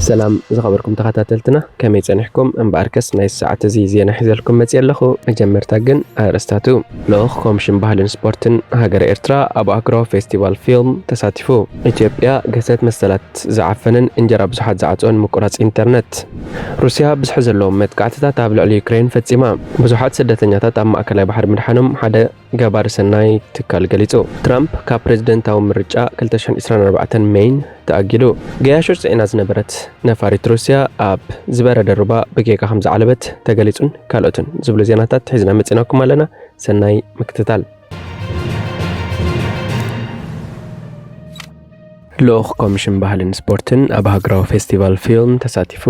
ሰላም ዝኸበርኩም ተኸታተልትና፣ ከመይ ጸኒሕኩም? እምበኣርከስ ናይ ሰዓት እዚ ዜና ሒዘልኩም መጽእ ኣለኹ። መጀመርታ ግን ኣርእስታቱ። ልኡኽ ኮሚሽን ባህልን ስፖርትን ሃገረ ኤርትራ ኣብ ኣህጉራዊ ፌስቲቫል ፊልም ተሳቲፉ። ኢትዮጵያ ገሰት መሰላት ዝዓፈነን እንጀራ ብዙሓት ዝዓጽኦን ምቁራጽ ኢንተርነት። ሩስያ ብዝሒ ዘለዎም መጥቃዕትታት ኣብ ልዕሊ ዩክሬን ፈጺማ። ብዙሓት ስደተኛታት ኣብ ማእከላይ ባሕሪ ምድሓኖም ሓደ ገባሪ ሰናይ ትካል ገሊጹ። ትራምፕ ካብ ፕሬዝደንታዊ ምርጫ ክልተ ሽሕን ዕስራን ኣርባዕተን ሜይን ተኣጊዱ። ገያሾ ጽዒና ዝነበረት ነፋሪት ሩስያ ኣብ ዝበረደ ሩባ ብጌጋ ከም ዝዓለበት ተገሊጹን ካልኦትን ዝብሉ ዜናታት ሒዝና መጺናኩም ኣለና። ሰናይ ምክትታል። ልኡኽ ኮሚሽን ባህልን ስፖርትን ኣብ ሃገራዊ ፌስቲቫል ፊልም ተሳቲፉ።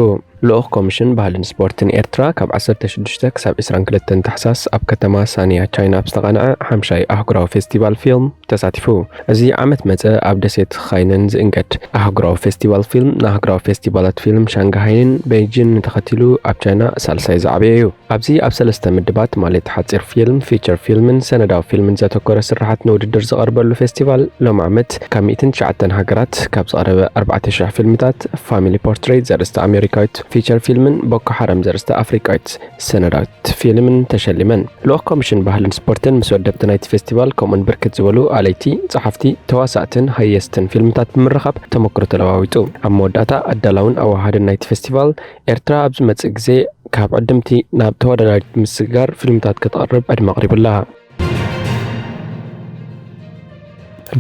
ልኡኽ ኮሚሽን ባህልን ስፖርትን ኤርትራ ካብ ዓሰርተ ሽዱሽተ ክሳብ ዕስራን ክልተን ታሕሳስ ኣብ ከተማ ሳንያ ቻይና ኣብ ዝተቓንዐ ሓምሻይ ኣህጉራዊ ፌስቲቫል ፊልም ተሳቲፉ። እዚ ዓመት መጸ ኣብ ደሴት ኻይነን ዝእንገድ ኣህጉራዊ ፌስቲቫል ፊልም ንኣህጉራዊ ፌስቲቫላት ፊልም ሻንግሃይን ቤይጂን ተኸቲሉ ኣብ ቻይና ሳልሳይ ዝዓበየ እዩ። ኣብዚ ኣብ ሰለስተ ምድባት ማለት ሓጺር ፊልም፣ ፊቸር ፊልምን ሰነዳዊ ፊልምን ዘተኮረ ስርሓት ንውድድር ዝቐርበሉ ፌስቲቫል ሎም ዓመት ካብ ሚእትን ትሽዓተን ሃገራት ካብ ዝቐረበ ኣርባዕተ ሽሕ ፊልምታት ፋሚሊ ፖርትሬት ዘርእስታ ኣሜሪካዊት ፊቸር ፊልምን ቦኮ ሓራም ዘርእስታ ኣፍሪቃዊት ሰነዳዊት ፊልምን ተሸሊመን። ልኡኽ ኮሚሽን ባህልን ስፖርትን ምስ ወደብቲ ናይቲ ፌስቲቫል ከምኡን ብርክት ዝበሉ ኣለይቲ፣ ጸሓፍቲ፣ ተዋሳእትን ሃየስትን ፊልምታት ብምርኻብ ተመክሮ ተለዋዊጡ። ኣብ መወዳእታ ኣዳላውን ኣወሃሃድን ናይቲ ፌስቲቫል ኤርትራ ኣብ ዝመጽእ ግዜ ካብ ዕድምቲ ናብ ተወዳዳሪት ምስግጋር ፊልምታት ከተቕርብ ዕድመ ኣቕሪቡላ።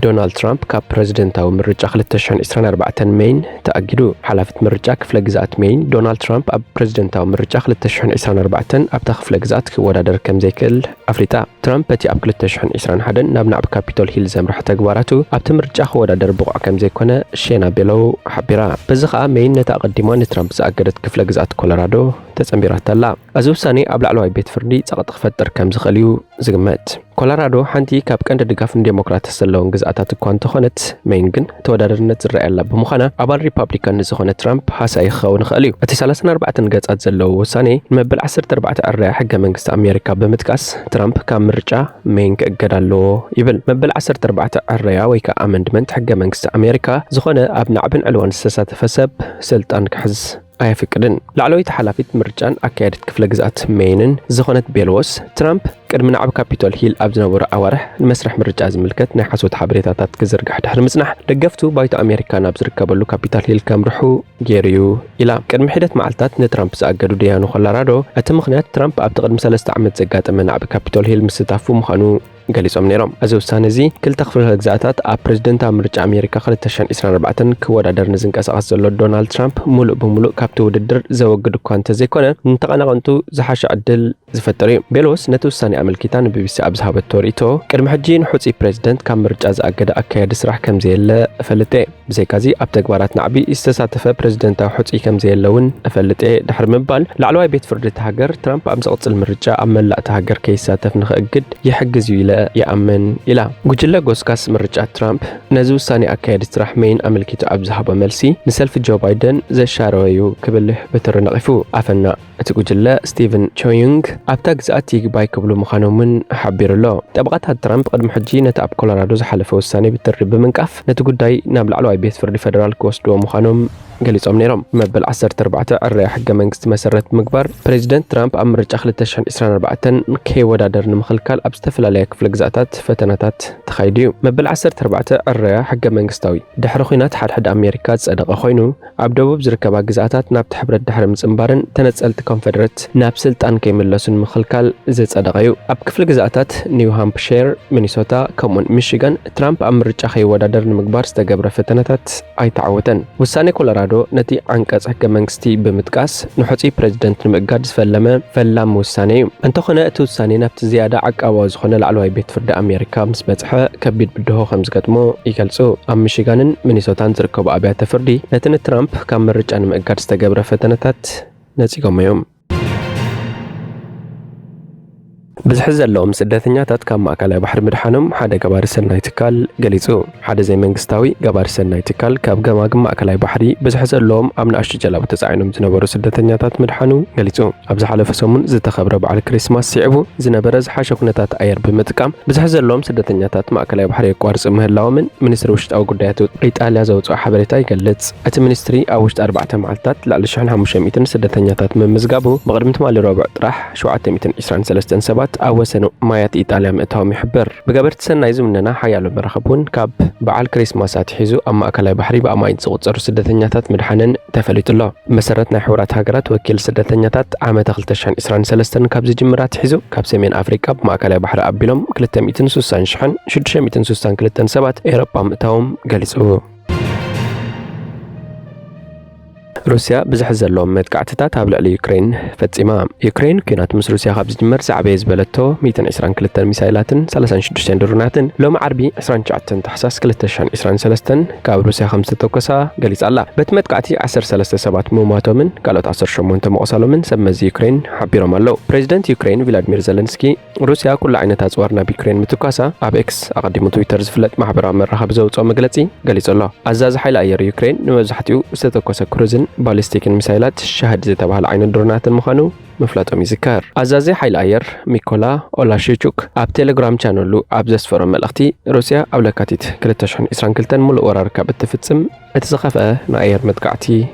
ዶናልድ ትራምፕ ካብ ፕረዚደንታዊ ምርጫ ክልተ ሽሕን ዕስራን ኣርባዕተን ሜይን ተኣጊዱ። ሓላፊት ምርጫ ክፍለ ግዝኣት ሜይን ዶናልድ ትራምፕ ኣብ ፕረዚደንታዊ ምርጫ ክልተ ሽሕን ዕስራን ኣርባዕተን ኣብታ ክፍለ ግዝኣት ክወዳደር ከም ዘይክእል ኣፍሊጣ። ትራምፕ በቲ ኣብ ክልተ ሽሕን ዕስራን ሓደን ናብ ናዕቢ ካፒቶል ሂል ዘምርሐ ተግባራቱ ኣብቲ ምርጫ ክወዳደር ብቑዕ ከም ዘይኮነ ሼና ቤሎው ሓቢራ። በዚ ኸኣ ሜይን ነታ ኣቐዲማ ንትራምፕ ዝኣገደት ክፍለ ግዝኣት ኮሎራዶ ተጸንቢራታ ኣላ። እዚ ውሳኔ ኣብ ላዕለዋይ ቤት ፍርዲ ጸቕጢ ክፈጥር ከም ዝኽእል እዩ ዝግመት። ኮሎራዶ ሓንቲ ካብ ቀንዲ ድጋፍ ንዴሞክራትስ ዘለወን ግዝኣታት እኳ እንተኾነት፣ ሜይን ግን ተወዳዳርነት ዝረኣየላ ብምዃና፣ ኣባል ሪፓብሊካን ንዝኾነ ትራምፕ ሃሳዪ ክኸውን ይኽእል እዩ። እቲ ሰላሳን ኣርባዕተን ገጻት ዘለዎ ውሳኔ ንመበል ዓሰርተ ኣርባዕተ ዕረያ ሕገ መንግስቲ ኣሜሪካ ብምጥቃስ፣ ትራምፕ ካብ ምርጫ ሜይን ክእገድ ኣለዎ ይብል። መበል ዓሰርተ ኣርባዕተ ዕረያ ወይ ከኣ ኣመንድመንት ሕገ መንግስቲ ኣሜሪካ፣ ዝኾነ ኣብ ናዕብን ዕልዋን ዝተሳተፈ ሰብ ስልጣን ክሕዝ ኣየፍቅድን። ላዕለወይቲ ሓላፊት ምርጫን ኣካያዲት ክፍለ ግዝኣት ሜይንን ዝኾነት ቤሎውስ፣ ትራምፕ ቅድሚ ናዕቢ ካፒቶል ሂል ኣብ ዝነበሩ ኣዋርሕ ንመስርሕ ምርጫ ዝምልከት ናይ ሓሶት ሓበሬታታት ክዝርግሕ ድሕሪ ምጽናሕ፣ ደገፍቱ ባይቶ ኣሜሪካ ናብ ዝርከበሉ ካፒታል ሂል ከምርሑ ገይሩ እዩ ኢላ። ቅድሚ ሒደት መዓልታት ንትራምፕ ዝኣገዱ ደያኑ ኮሎራዶ፣ እቲ ምኽንያት ትራምፕ ኣብቲ ቅድሚ ሰለስተ ዓመት ዘጋጠመ ናዕቢ ካፒቶል ሂል ምስታፉ ምዃኑ ገሊጾም ነይሮም። እዚ ውሳነ እዚ ክልተ ክፍለ ግዝኣታት ኣብ ፕረዚደንታዊ ምርጫ ኣሜሪካ ክልተ ሽሕን ዕስራን ኣርባዕተን ክወዳደር ንዝንቀሳቐስ ዘሎ ዶናልድ ትራምፕ ሙሉእ ብሙሉእ ካብቲ ውድድር ዘወግድ እኳ እንተዘይኮነ፣ ንተቐናቐንቱ ዝሓሸ ዕድል ዝፈጥር እዩ። ቤሎስ ነቲ ውሳኔ ኣመልኪታ ንቢቢሲ ኣብ ዝሃበቶ ርእይቶ፣ ቅድሚ ሕጂ ንሑጹይ ፕሬዚደንት ካብ ምርጫ ዝኣገደ ኣካያዲ ስራሕ ከም ዘየለ እፈልጥ እየ። ብዘይካዚ ኣብ ተግባራት ናዕቢ ዝተሳተፈ ፕሬዚደንታዊ ሕጹይ ከም ዘየለ እውን እፈልጥ እየ ድሕሪ ምባል፣ ላዕለዋይ ቤት ፍርዲ እታ ሃገር ትራምፕ ኣብ ዝቕጽል ምርጫ ኣብ መላእ እታ ሃገር ከይሳተፍ ንኽእግድ ይሕግዝ እዩ ኢለ ይኣምን ኢላ። ጉጅለ ጎስጋስ ምርጫ ትራምፕ ነዚ ውሳኔ ኣካያዲ ስራሕ ሜይን ኣመልኪቱ ኣብ ዝሃቦ መልሲ፣ ንሰልፊ ጆ ባይደን ዘሻረወ እዩ ክብል ብትሪ ነቒፉ። ኣፈና እቲ ጉጅለ ስቲቨን ቾዩንግ ኣብታ ግዝኣት ይግባይ ክብሉ ምዃኖም እውን ሓቢሩ ኣሎ። ጠበቓታት ትራምፕ ቅድሚ ሕጂ ነቲ ኣብ ኮሎራዶ ዝሓለፈ ውሳኔ ብትሪ ብምንቃፍ ነቲ ጉዳይ ናብ ላዕለዋይ ቤት ፍርዲ ፈደራል ክወስድዎ ምዃኖም ገሊጾም ነይሮም። መበል ዓሰርተ ኣርባዕተ ዕረያ ሕገ መንግስቲ መሰረት ብምግባር ፕሬዚደንት ትራምፕ ኣብ ምርጫ ክልተ ሽሕን ዕስራን ኣርባዕተን ከይወዳደር ንምኽልካል ኣብ ዝተፈላለያ ክፍለ ግዝኣታት ፈተናታት ተኻይዱ እዩ። መበል ዓሰርተ ኣርባዕተ ዕረያ ሕገ መንግስታዊ ድሕሪ ኹናት ሓድሕድ ኣሜሪካ ዝጸደቐ ኮይኑ፣ ኣብ ደቡብ ዝርከባ ግዝኣታት ናብቲ ሕብረት ድሕሪ ምጽንባርን ተነጸልቲ ኮንፈደረት ናብ ስልጣን ከይምለሱን ምኽልካል ዝጸደቐ እዩ። ኣብ ክፍሊ ግዝኣታት ኒው ሃምፕሸር፣ ሚኒሶታ፣ ከምኡውን ሚሽጋን ትራምፕ ኣብ ምርጫ ከይወዳደር ንምግባር ዝተገብረ ፈተነታት ኣይተዓወተን። ውሳኔ ኮሎራዶ ነቲ ዓንቀጽ ሕገ መንግስቲ ብምጥቃስ ንሕጹይ ፕሬዚደንት ንምእጋድ ዝፈለመ ፈላሚ ውሳኔ እዩ። እንተኾነ እቲ ውሳኔ ናብቲ ዝያዳ ዓቃባዊ ዝኾነ ላዕለዋይ ቤት ፍርዲ ኣሜሪካ ምስ በጽሐ ከቢድ ብድሆ ከም ዝገጥሞ ይገልጹ። ኣብ ሚሽጋንን ሚኒሶታን ዝርከቡ ኣብያተ ፍርዲ ነቲ ንትራምፕ ካብ ምርጫ ንምእጋድ ዝተገብረ ፈተነታት ነጺጎሞ እዮም። ብዝሒ ዘለዎም ስደተኛታት ካብ ማእከላይ ባሕሪ ምድሓኖም ሓደ ገባሪ ሰናይ ትካል ገሊጹ። ሓደ ዘይመንግስታዊ ገባሪ ሰናይ ትካል፣ ካብ ገማግም ማእከላይ ባሕሪ ብዝሒ ዘለዎም ኣብ ንኣሽቱ ጀላቡ ተጻዒኖም ዝነበሩ ስደተኛታት ምድሓኑ ገሊጹ። ኣብ ዝሓለፈ ሰሙን ዝተኸብረ በዓል ክሪስማስ ስዒቡ ዝነበረ ዝሓሸ ኩነታት ኣየር ብምጥቃም፣ ብዝሒ ዘለዎም ስደተኛታት ማእከላይ ባሕሪ የቋርጹ ምህላዎምን ሚኒስትሪ ውሽጣዊ ጉዳያት ኢጣልያ ዘውጽኦ ሓበሬታ ይገልጽ። እቲ ሚኒስትሪ ኣብ ውሽጢ ኣርባዕተ መዓልታት ልዕሊ ሽሕን ሓሙሽተ ሚእትን ስደተኛታት ምምዝጋቡ፣ ብቕድሚ ትማሊ ረቡዕ ጥራሕ ሸውዓተ ሚእትን ዕስራን ሰለስተን ሰባት ኣብ ወሰን ማያት ኢጣልያ ምእታዎም ይሕብር። ብገበርቲ ሰናይ ዝውነና ሓያሎ መራኽብ እውን ካብ በዓል ክሪስማስ ኣትሒዙ ኣብ ማእከላይ ባሕሪ ብኣማኢት ዝቑጸሩ ስደተኛታት ምድሓነን ተፈሊጡ ኣሎ። ብመሰረት ናይ ሕቡራት ሃገራት ወኪል ስደተኛታት፣ ዓመተ ክልተ ሽሕን ዕስራን ሰለስተን ካብ ዝጅምር ኣትሒዙ፣ ካብ ሰሜን ኣፍሪቃ ብማእከላይ ባሕሪ ኣቢሎም ክልተ ሚእትን ስሳን ሽሕን ሽዱሽተ ሚእትን ስሳን ክልተን ሰባት ኤውሮጳ ምእታዎም ገሊጹ። ሩስያ ብዝሒ ዘለዎም መጥቃዕትታት ኣብ ልዕሊ ዩክሬን ፈጺማ። ዩክሬን ኲናት ምስ ሩስያ ካብ ዝጅመር ዝዓበየ ዝበለቶ ሚእትን ዕስራን ክልተን ሚሳይላትን ሰላሳን ሽዱሽተን ድሮናትን ሎሚ ዓርቢ ዕስራን ትሽዓተን ታሕሳስ ክልተ ሽሕን ዕስራን ሰለስተን ካብ ሩስያ ከም ዝተተኮሳ ገሊጻ ኣላ። በቲ መጥቃዕቲ ዓሰርተ ሰለስተ ሰባት ምሟቶምን ካልኦት ዓሰርተ ሸሞንተ መቑሰሎምን ሰብ መዚ ዩክሬን ሓቢሮም ኣለዉ። ፕሬዚደንት ዩክሬን ቪላድሚር ዘለንስኪ፣ ሩስያ ኩሉ ዓይነት ኣጽዋር ናብ ዩክሬን ምትኳሳ ኣብ ኤክስ፣ ኣቐዲሙ ትዊተር ዝፍለጥ ማሕበራዊ መራኸቢ ዘውጽኦ መግለጺ ገሊጹ ኣሎ። ኣዛዚ ሓይሊ ኣየር ዩክሬን ንመብዛሕትኡ ዝተተኮሰ ክሩዝን ባሊስቲክን ሚሳይላት ሻህድ ዝተባህለ ዓይነት ድሮናትን ምዃኑ ምፍላጦም ይዝከር። ኣዛዚ ሓይሊ ኣየር ሚኮላ ኦላሽቹክ ኣብ ቴሌግራም ቻነሉ ኣብ ዘስፈሮ መልእኽቲ፣ ሩስያ ኣብ ለካቲት ክልተ ሽሕን ዕስራን ክልተን ሙሉእ ወራር ካብ እትፍጽም እቲ ዝኸፍአ ናይ ኣየር መጥቃዕቲ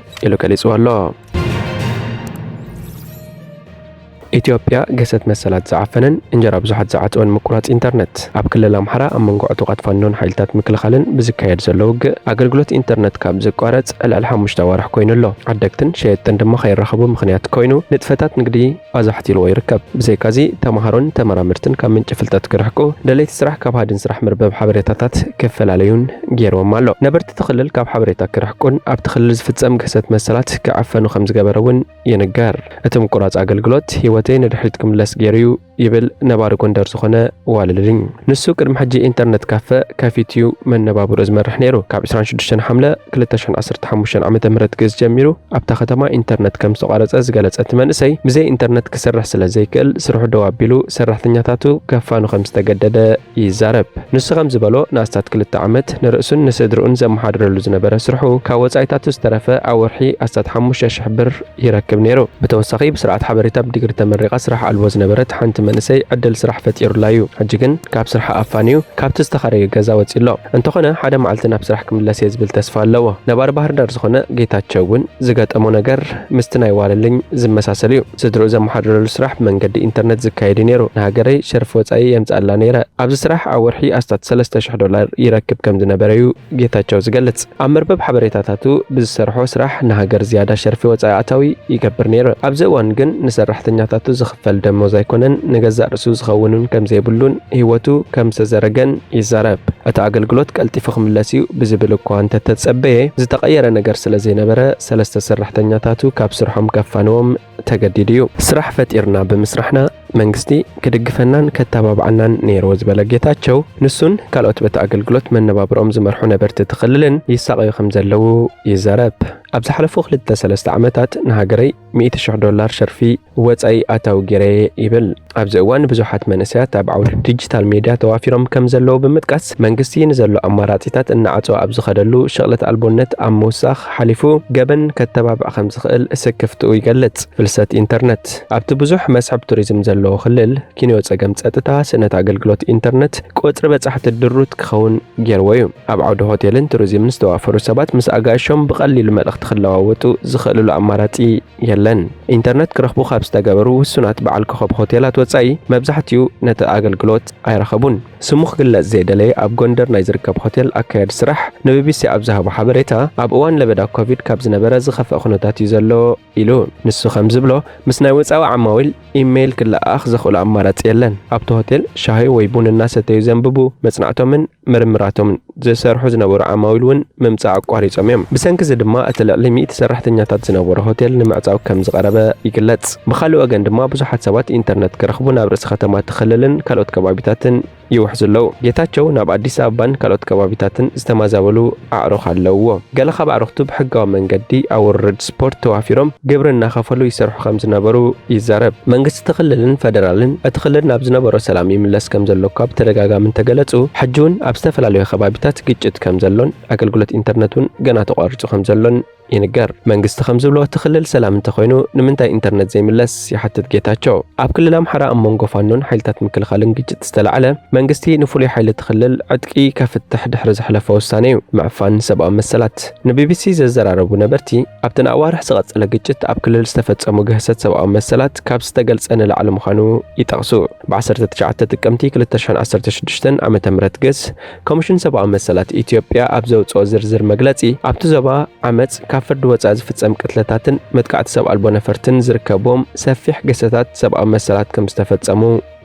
ኢሉ ገሊጽዎ ኣሎ። ኢትዮጵያ ገሰት መሰላት ዝዓፈነን እንጀራ ብዙሓት ዝዓጸወን ምቁራጽ ኢንተርነት። ኣብ ክልል ኣምሓራ ኣብ መንጎ ዕጡቓት ፋኖን ሓይልታት ምክልኻልን ብዝካየድ ዘሎ ውግእ ኣገልግሎት ኢንተርነት ካብ ዝቋረጽ ልዕሊ ሓሙሽተ ኣዋርሕ ኮይኑ ኣሎ። ዓደግትን ሸየጥትን ድማ ከይራኸቡ ምኽንያት ኮይኑ ንጥፈታት ንግዲ ኣዛሕቲልዎ ይርከብ። ብዘይካዚ ተምሃሮን ተመራመርትን ካብ ምንጪ ፍልጠት ክርሕቁ፣ ደለይቲ ስራሕ ካብ ሃድን ስራሕ መርበብ ሓበሬታታት ክፈላለዩን ገይርዎም ኣሎ። ነበርቲ እቲ ክልል ካብ ሓበሬታ ክርሕቁን ኣብቲ ክልል ዝፍጸም ግህሰት መሰላት ክዕፈኑ ከም ዝገበረ እውን ይንገር። እቲ ምቁራጽ ኣገልግሎት ህይወተይ ንድሕሪት ክምለስ ገይሩ እዩ ይብል ነባሪ ጎንደር ዝኾነ ዋለልኝ። ንሱ ቅድሚ ሕጂ ኢንተርነት ካፈ ከፊቱ እዩ መነባብሮ ዝመርሕ ነይሩ። ካብ ዕስራን ሽዱሽተን ሓምለ ክልተ ሽሕን ዓሰርተ ሓሙሽተን ዓመተ ምህረት ግእዝ ጀሚሩ ኣብታ ከተማ ኢንተርነት ከም ዝተቋረጸ ዝገለጸ እቲ መንእሰይ፣ ብዘይ ኢንተርነት ክሰርሕ ስለ ዘይክእል ስርሑ ደው ኣቢሉ ሰራሕተኛታቱ ከፋኑ ከም ዝተገደደ ይዛረብ። ንሱ ከም ዝበሎ ንኣስታት ክልተ ዓመት ንርእሱን ንስድርኡን ዘመሓድረሉ ዝነበረ ስርሑ ካብ ወጻኢታቱ ዝተረፈ ኣብ ወርሒ ኣስታት ሓሙሽተ ሽሕ ብር ይረክብ ነይሩ። ብተወሳኺ ብስርዓት ሓበሬታ ብዲግሪ ተመሪቓ ስራሕ ኣልቦ ዝነበረት ሓንቲ መንእሰይ ዕድል ስራሕ ፈጢሩላ እዩ። ሕጂ ግን ካብ ስርሓ ኣፋንዩ ካብቲ ዝተኻረየ ገዛ ወጺኡ ኣሎ። እንተኾነ ሓደ መዓልቲ ናብ ስራሕ ክምለስ እየ ዝብል ተስፋ ኣለዎ። ነባሪ ባህር ዳር ዝኾነ ጌታቸው እውን ዝገጠሞ ነገር ምስቲ ናይ ዋለልኝ ዝመሳሰል እዩ። ስድርኡ ዘመሓድረሉ ስራሕ ብመንገዲ ኢንተርነት ዝካየድ እዩ ነይሩ። ንሃገረይ ሸርፊ ወጻኢ የምጽኣላ ነይረ። ኣብዚ ስራሕ ኣብ ወርሒ ኣስታት ሰለስተ ሽሕ ዶላር ይረክብ ከም ዝነበረ እዩ ጌታቸው ዝገልጽ። ኣብ መርበብ ሓበሬታታቱ ብዝሰርሖ ስራሕ ንሃገር ዝያዳ ሸርፊ ወጻኢ ኣታዊ ይገብር ነይሩ። ኣብዚ እዋን ግን ንሰራሕተኛታቱ ዝኽፈል ደሞዝ ኣይኮነን፣ ንገዛእ ርእሱ ዝኸውን እውን ከም ዘይብሉን ህይወቱ ከም ዝተዘረገን ይዛረብ። እቲ ኣገልግሎት ቀልጢፉ ክምለስ እዩ ብዝብል እኳ እንተተጸበየ፣ ዝተቐየረ ነገር ስለ ዘይነበረ፣ ሰለስተ ሰራሕተኛታቱ ካብ ስርሖም ከፋንዎም ተገዲዱ እዩ። ስራሕ ፈጢርና ብምስራሕና መንግስቲ ክድግፈናን ከተባብዓናን ነይርዎ ዝበለ ጌታቸው፣ ንሱን ካልኦት በቲ ኣገልግሎት መነባብሮኦም ዝመርሑ ነበርቲ እቲ ክልልን ይሳቐዩ ከም ዘለዉ ይዛረብ። ኣብ ዝሓለፉ ክልተ ሰለስተ ዓመታት ንሃገረይ ሚእቲ ሽሕ ዶላር ሸርፊ ወጻኢ ኣታዊ ገይረ'የ ይብል። ኣብዚ እዋን ብዙሓት መንእሰያት ኣብ ዓውዲ ዲጂታል ሜድያ ተዋፊሮም ከም ዘለዉ ብምጥቃስ፣ መንግስቲ ንዘሎ ኣማራጺታት እናዓጸወ ኣብ ዝኸደሉ፣ ሽቕለት ኣልቦነት ኣብ ምውሳኽ ሓሊፉ ገበን ከተባብዕ ከም ዝኽእል ስክፍትኡ ይገልጽ። ፍልሰት ኢንተርነት። ኣብቲ ብዙሕ መስሕብ ቱሪዝም ዘለዎ ክልል ኪንዮ፣ ጸገም ጸጥታ፣ ስእነት ኣገልግሎት ኢንተርነት ቁጽሪ በጻሕቲ ድሩት ክኸውን ገይርዎ እዩ። ኣብ ዓውዲ ሆቴልን ቱሪዝምን ዝተዋፈሩ ሰባት ምስ ኣጋይሾም ብቐሊሉ መልእኽቲ ክለዋወጡ ዝኽእልሉ ኣማራጺ የለን። ኢንተርነት ክረኽቡ ካብ ዝተገበሩ ውሱናት በዓል ኮኸብ ሆቴላት ወጻኢ፣ መብዛሕትኡ ነቲ ኣገልግሎት ኣይረኸቡን። ስሙ ክግለጽ ዘይደለየ ኣብ ጎንደር ናይ ዝርከብ ሆቴል ኣካያዲ ስራሕ ንቢቢሲ ኣብ ዝሃቦ ሓበሬታ፣ ኣብ እዋን ለበዳ ኮቪድ ካብ ዝነበረ ዝኸፍአ ኩነታት እዩ ዘሎ ኢሉ። ንሱ ከም ዝብሎ፣ ምስ ናይ ወጻኢ ዓማዊል ኢሜይል ክለኣኣኽ ዘኽእሎ ኣማራጺ የለን። ኣብቲ ሆቴል ሻሂ ወይ ቡን እናሰተዩ ዘንብቡ፣ መጽናዕቶምን ምርምራቶምን ዝሰርሑ ዝነበሩ ዓማዊል እውን ምምጻእ ኣቋሪጾም እዮም። ብሰንኪ እዚ ድማ እቲ ልዕሊ ሚእቲ ሰራሕተኛታት ዝነበሮ ሆቴል ንምዕጻው ከም ዝቐረበ ይግለጽ። ብኻልእ ወገን ድማ ብዙሓት ሰባት ኢንተርነት ክረኽቡ ናብ ርእሲ ከተማ እቲ ክልልን ካልኦት ከባቢታትን ይውሕዙ ኣለዉ። ጌታቸው ናብ ኣዲስ ኣበባን ካልኦት ከባቢታትን ዝተማዛበሉ ኣዕሩኽ ኣለውዎ። ገለ ካብ ኣዕሩኽቱ ብሕጋዊ መንገዲ ኣብ ውርርድ ስፖርት ተዋፊሮም ግብሪ እናኸፈሉ ይሰርሑ ከም ዝነበሩ ይዛረብ። መንግስቲ ክልልን ፈደራልን እቲ ክልል ናብ ዝነበሮ ሰላም ይምለስ ከም ዘሎ እኳ ብተደጋጋሚ እንተገለጹ፣ ሕጂ እውን ኣብ ዝተፈላለዩ ከባቢታት ግጭት ከም ዘሎን ኣገልግሎት ኢንተርነት እውን ገና ተቋሪጹ ከም ዘሎን ይንገር። መንግስቲ ከም ዝብሎ እቲ ክልል ሰላም እንተኾይኑ ንምንታይ ኢንተርነት ዘይምለስ ይሓትት ጌታቸው። ኣብ ክልል ኣምሓራ ኣብ መንጎ ፋኖን ሓይልታት ምክልኻልን ግጭት ዝተላዕለ መንግስቲ ንፍሉይ ሓይሊ እቲ ክልል ዕጥቂ ከፍትሕ ድሕሪ ዘሕለፎ ውሳነ እዩ። ምዕፋን ሰብኣዊ መሰላት። ንቢቢሲ ዘዘራረቡ ነበርቲ ኣብተን ኣዋርሕ ዝቐጸለ ግጭት ኣብ ክልል ዝተፈጸሙ ግህሰት ሰብኣዊ መሰላት ካብ ዝተገልጸ ንላዕሊ ምዃኑ ይጠቕሱ። ብ19 ጥቅምቲ 2016 ዓ.ም ግስ ኮሚሽን ሰብኣዊ መሰላት ኢትዮጵያ ኣብ ዘውፅኦ ዝርዝር መግለፂ፣ ኣብቲ ዞባ ዓመፅ፣ ካብ ፍርዲ ወፃኢ ዝፍፀም ቅትለታትን መጥቃዕቲ ሰብ ኣልቦ ነፈርትን ዝርከብዎም ሰፊሕ ግህሰታት ሰብኣዊ መሰላት ከም ዝተፈፀሙ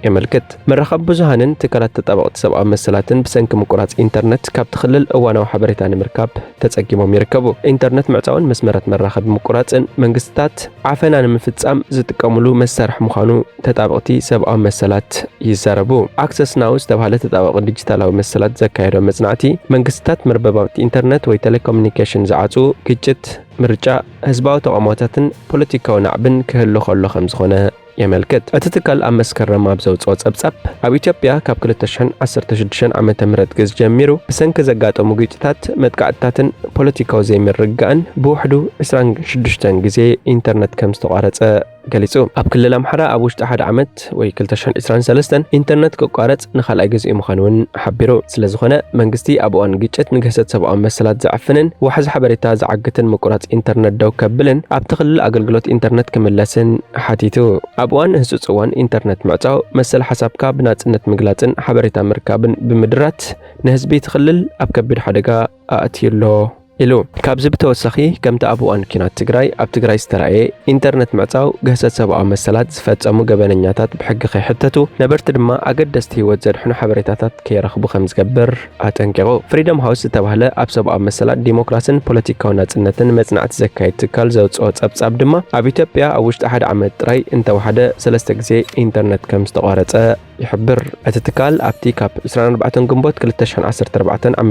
የመልክት። መራኸቢ ብዙሃንን ትካላት ተጣበቕቲ ሰብኣዊ መሰላትን ብሰንኪ ምቁራፅ ኢንተርነት ካብቲ ክልል እዋናዊ ሓበሬታ ንምርካብ ተፀጊሞም ይርከቡ። ኢንተርነት ምዕፃውን መስመራት መራኸቢ ምቁራፅን መንግስታት ዓፈና ንምፍፃም ዝጥቀሙሉ መሳርሒ ምዃኑ ተጣበቕቲ ሰብኣዊ መሰላት ይዛረቡ። ኣክሰስ ናው ዝተባህለ ተጣባቂ ዲጂታላዊ መሰላት ዘካየዶ መጽናዕቲ፣ መንግስታት መርበባት ኢንተርነት ወይ ቴሌኮሙኒኬሽን ዝዓጹ፣ ግጭት፣ ምርጫ፣ ህዝባዊ ተቓውሞታትን ፖለቲካዊ ናዕብን ክህሉ ከሎ ከም ዝኾነ የመልክት። እቲ ትካል ኣብ መስከረም ኣብ ዘውጽኦ ጸብጻብ፣ ኣብ ኢትዮጵያ ካብ 2016 ዓመተ ምህረት ግዝ ጀሚሩ ብሰንኪ ዘጋጠሙ ግጭታት፣ መጥቃዕትታትን ፖለቲካዊ ዘይምርግጋእን ብውሕዱ 26 ግዜ ኢንተርነት ከም ዝተቋረጸ ገሊጹ። ኣብ ክልል ኣምሓራ ኣብ ውሽጢ ሓደ ዓመት ወይ 2023 ኢንተርነት ክቋረጽ ንኻልኣይ ግዜኡ ምዃኑ እውን ሓቢሩ። ስለ ዝኾነ መንግስቲ ኣብ እዋን ግጭት ንግህሰት ሰብኣዊ መሰላት ዘዕፍንን ዋሕዚ ሓበሬታ ዝዓግትን ምቁራጽ ኢንተርነት ደው ከብልን ኣብቲ ክልል ኣገልግሎት ኢንተርነት ክምለስን ሓቲቱ። ኣብ እዋን ህጹጽ እዋን ኢንተርነት ምዕጻው መሰል ሓሳብካ ብናጽነት ምግላጽን ሓበሬታ ምርካብን ብምድራት ንህዝቢ እቲ ክልል ኣብ ከቢድ ሓደጋ ኣእትዩ ኣሎ ኢሉ። ካብዚ ብተወሳኺ፣ ከምቲ ኣብ እዋን ኲናት ትግራይ ኣብ ትግራይ ዝተራእየ፣ ኢንተርነት ምዕጻው ግህሰት ሰብኣዊ መሰላት ዝፈጸሙ ገበነኛታት ብሕጊ ከይሕተቱ፣ ነበርቲ ድማ ኣገደስቲ ህይወት ዘድሕኑ ሓበሬታታት ከይረኽቡ ከም ዝገብር ኣጠንቂቑ። ፍሪደም ሃውስ ዝተባህለ ኣብ ሰብኣዊ መሰላት፣ ዲሞክራስን ፖለቲካዊ ናጽነትን መጽናዕቲ ዘካይድ ትካል ዘውጽኦ ጸብጻብ ድማ፣ ኣብ ኢትዮጵያ ኣብ ውሽጢ ሓደ ዓመት ጥራይ እንተወሓደ ሰለስተ ግዜ ኢንተርነት ከም ዝተቋረጸ ይሕብር። እቲ ትካል ኣብቲ ካብ 24 ግንቦት 2014 ዓ.ም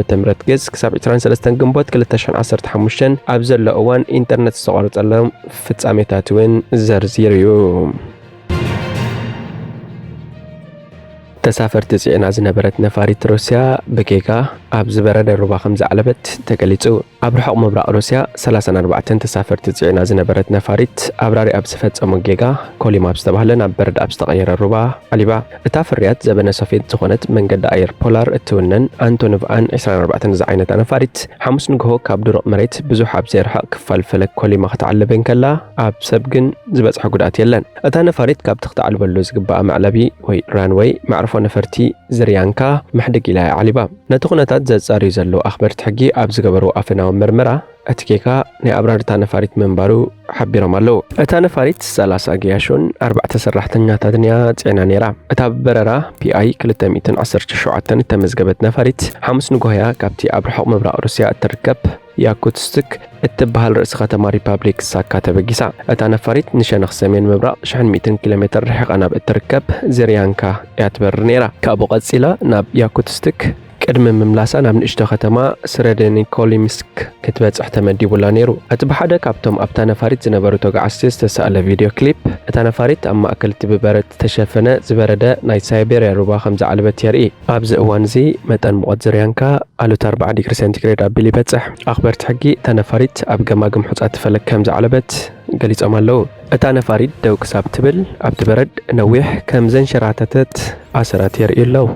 ገጽ ክሳብ 23 ግንቦት 2015 ኣብ ዘሎ እዋን ኢንተርነት ዝተቋረጸሎም ፍጻሜታት እውን ዘርዚሩ እዩ። ተሳፈርቲ ጽዒና ዝነበረት ነፋሪት ሩስያ ብጌጋ ኣብ ዝበረደ ሩባ ከም ዘዕለበት ተገሊጹ። ኣብ ርሑቕ ምብራቕ ሩስያ 34 ተሳፈርቲ ጽዒና ዝነበረት ነፋሪት ኣብራሪ ኣብ ዝፈጸሞ ጌጋ ኮሊማ ኣብ ዝተባህለ ናብ በረድ ኣብ ዝተቐየረ ሩባ ዓሊባ። እታ ፍርያት ዘበነ ሶቪየት ዝኾነት መንገዲ ኣየር ፖላር እትውነን ኣንቶኖቭ ኣን 24 ዝዓይነታ ነፋሪት ሓሙስ ንግሆ ካብ ድሩቕ መሬት ብዙሕ ኣብ ዘይርሕቕ ክፋል ፈለግ ኮሊማ ክትዓልብ እንከላ ኣብ ሰብ ግን ዝበጽሐ ጉድኣት የለን። እታ ነፋሪት ካብቲ ክትዓልበሉ ዝግባኣ መዕለቢ ወይ ራንወይ መዕርፎ ነፈርቲ ዝርያንካ ምሕድግ ኢላ እያ ዓሊባ። ነቲ ኩነታት ዘጻርዩ ዘለዉ ኣኽበርቲ ሕጊ ኣብ ዝገበርዎ ኣፈናዊ ምርመራ፣ እቲ ጌጋ ናይ ኣብራርታ ነፋሪት ምንባሩ ሓቢሮም ኣለዉ። እታ ነፋሪት 30 ገያሾን ኣርባዕተ ሰራሕተኛታትን እያ ጽዒና ነይራ። እታ ብበረራ ፒኣይ 217 እተመዝገበት ነፋሪት፣ ሓሙስ ንጎሆ እያ ካብቲ ኣብ ርሑቕ ምብራቕ ሩስያ እትርከብ ያኩትስክ እትበሃል ርእሲ ከተማ ሪፓብሊክ ሳካ ተበጊሳ። እታ ነፋሪት ንሸነኽ ሰሜን ምብራቕ 1,100 ኪሎ ሜተር ርሒቓ ናብ እትርከብ ዝርያንካ እያ ትበርር ነይራ። ካብኡ ቀጺላ ናብ ያኩትስክ ቅድሚ ምምላሳ ናብ ንእሽቶ ከተማ ስረደኒኮሊምስክ ክትበጽሕ ተመዲቡላ ነይሩ። እቲ ብሓደ ካብቶም ኣብታ ነፋሪት ዝነበሩ ተጓዓዝቲ ዝተሳእለ ቪድዮ ክሊፕ፣ እታ ነፋሪት ኣብ ማእከል እቲ ብበረድ ዝተሸፈነ ዝበረደ ናይ ሳይቤርያ ሩባ ከም ዝዓለበት የርኢ። ኣብዚ እዋን እዚ መጠን ሙቐት ዝርያንካ ኣሉታ 40 ዲግሪ ሴንቲግሬድ ኣቢሉ ይበጽሕ። ኣኽበርቲ ሕጊ እታ ነፋሪት ኣብ ገማግም ሑጻ ትፈለግ ከም ዝዓለበት ገሊጾም ኣለዉ። እታ ነፋሪት ደው ክሳብ ትብል ኣብቲ በረድ ነዊሕ ከም ዘንሸራተተት ኣሰራት የርእዩ ኣለዉ።